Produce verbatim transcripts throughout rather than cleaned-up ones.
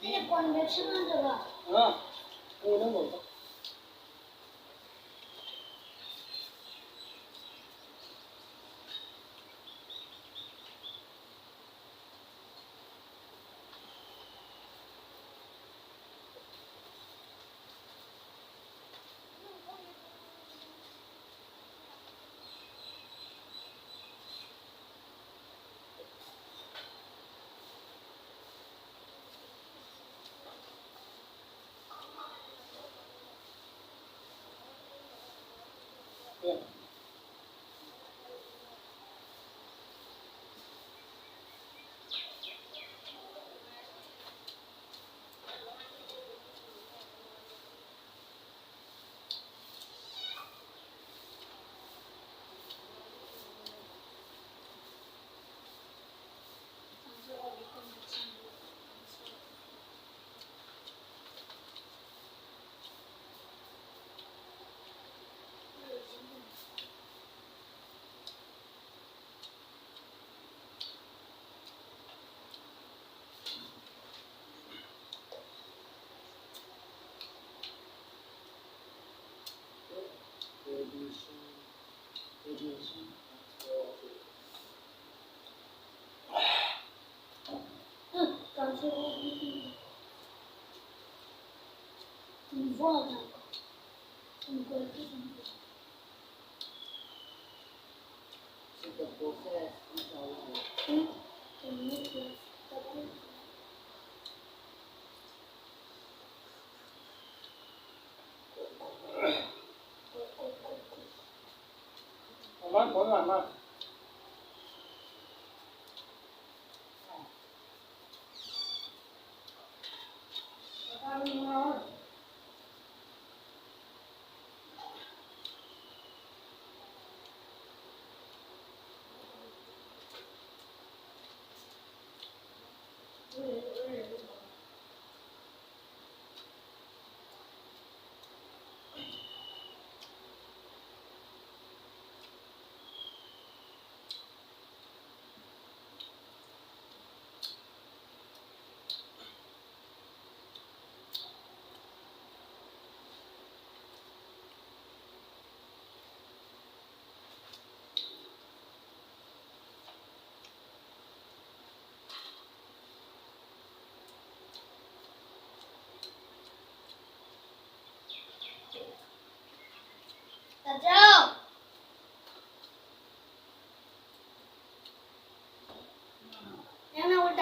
ꯑꯩꯅ ꯀꯣꯟ ꯕꯦꯛꯁꯟ ꯅꯠꯇꯕ꯫ ꯑ, ꯑꯣ, ꯅꯪ ꯂꯧꯕ꯫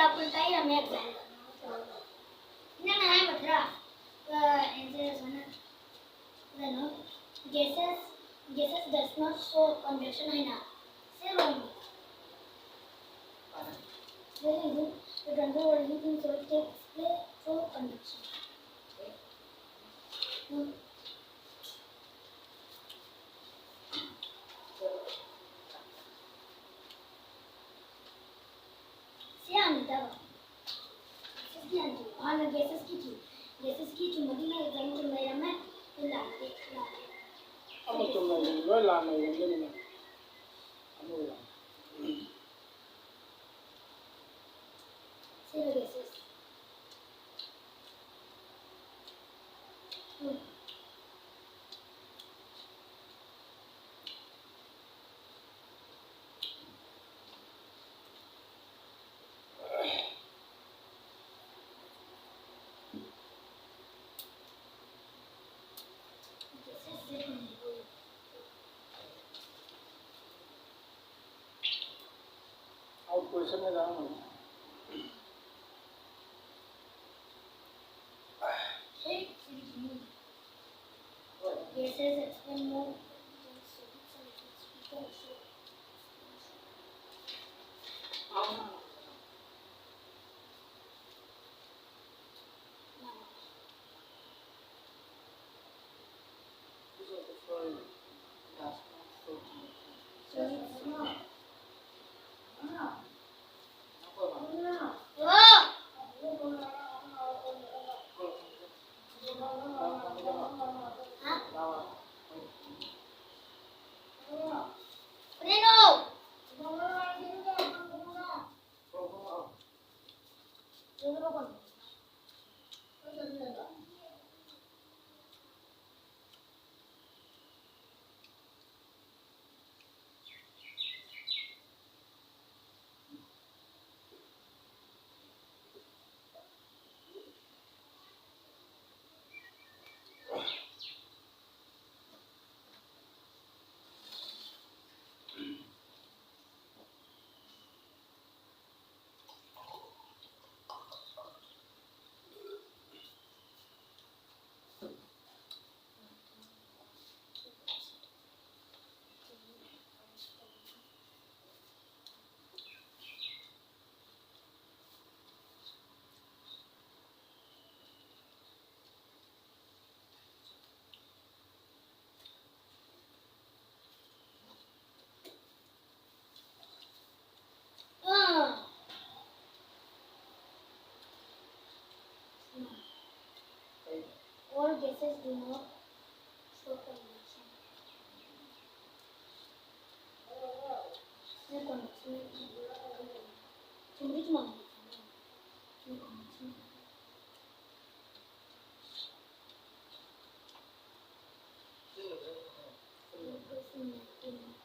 आपण काही आम्ही एक्झाम. नाही, नाही म्हटलं. अ, यांचे असं ना, you know, gases, gases does not show convection आहे ना. Say wrong. Very easy. The control only thing so it takes place through convection. Hmm. ꯁꯤ ꯍꯥꯟꯅ ꯇꯥꯕ꯫ ꯁꯤꯁꯀꯤ ꯍꯥꯟꯅ ꯇꯥꯕ꯫ ꯍꯥꯟꯅ gases ꯀꯤ ꯆꯨꯝ-, gases ꯀꯤ ꯆꯨꯝꯕꯗꯨꯅ exam ꯆꯨꯝꯕ ꯂꯩꯔꯝꯃꯦ꯫ ꯑꯗꯨ ꯂꯥꯟꯗꯦ, ꯂꯥꯟꯗꯦ꯫ ꯑꯃ ꯆꯨꯝꯅ ꯂꯣꯏ ꯂꯥꯟꯅ ꯏꯔꯝꯗꯣꯏꯅꯤꯅ꯫ ꯑꯃ ꯑꯣꯏꯔꯝꯃꯦ꯫ ꯁꯤꯅ gases꯫ ꯎꯝ꯫ Out question में जाना होगा। Gases expand more than solid solutions because of Gases do not show conduction. No conduction. ꯊꯨꯝꯗꯤ ꯊꯨꯝꯃꯝꯃꯦ, ꯊꯨꯝꯃꯝꯃꯦ. No conduction.